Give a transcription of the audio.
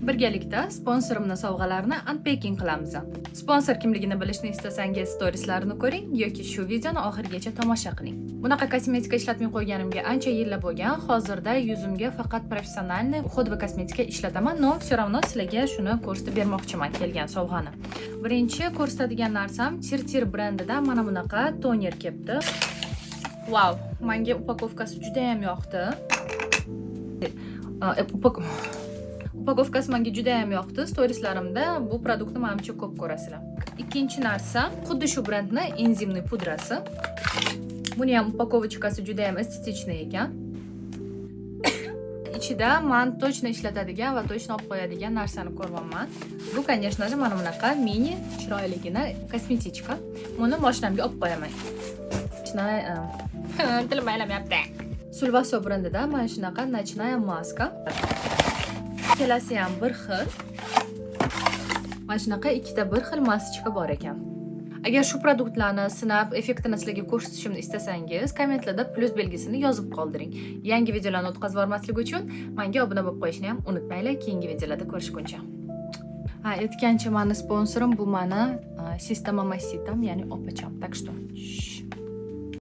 Birgalikda sponsorimni sovg'alarini unpacking qilamiz. Sponsor kimligini bilishni istasangiz, storieslarni ko'ring yoki shu videoni oxirigacha tomosha qiling. Bunaqa kosmetika ishlatmay qo'yganimga ancha yillar bo'lgan. Hozirda yuzimga faqat профессиональный уходовый kosmetika ishlataman, но все равно sizlarga shuni ko'rsatib bermoqchiman, kelgan sovg'ani. Birinchi ko'rsatadigan narsam Tirtir brendidan mana bunaqa toner kelibdi. Vau, menga упаковка si juda ham yoqdi. Упаковка si menga juda ham yoqdi. Storieslarimda bu продукт ni manimcha ko'p ko'rasizlar. Ikkinchi narsa xuddi shu brendni энзимный pudrasi. Buni ham упаковочка si juda ham эстетичный ekan. Ichida man точно ishlatadigan va точно olib qo'yadigan narsani ko'ryapman. Bu, конечно же, mana bunaqa mini chiroyligina косметичка. Buni mashinamga olib qo'yaman. Ночная, tilim aylanmayapti. Sulwhasoo brendidan mana shunaqa ночная maska. Ikkalasi ham bir xil. Mana shunaqa ikkita bir xil масочка bor ekan. Agar shu продукт larni sinab, effektini sizlarga ko'rsatishimni istasangiz, kommentlarda plyus belgisini yozib qoldiring. Yangi videolarni o'tkazib yubormaslik uchun menga obuna bo'lib qo'yishni ham unutmanglar. Keyingi videolarda ko'rishguncha. Ha, aytgancha, mani sponsorim bu mani sista mamasitam, ya'ni opacham. Так что shh.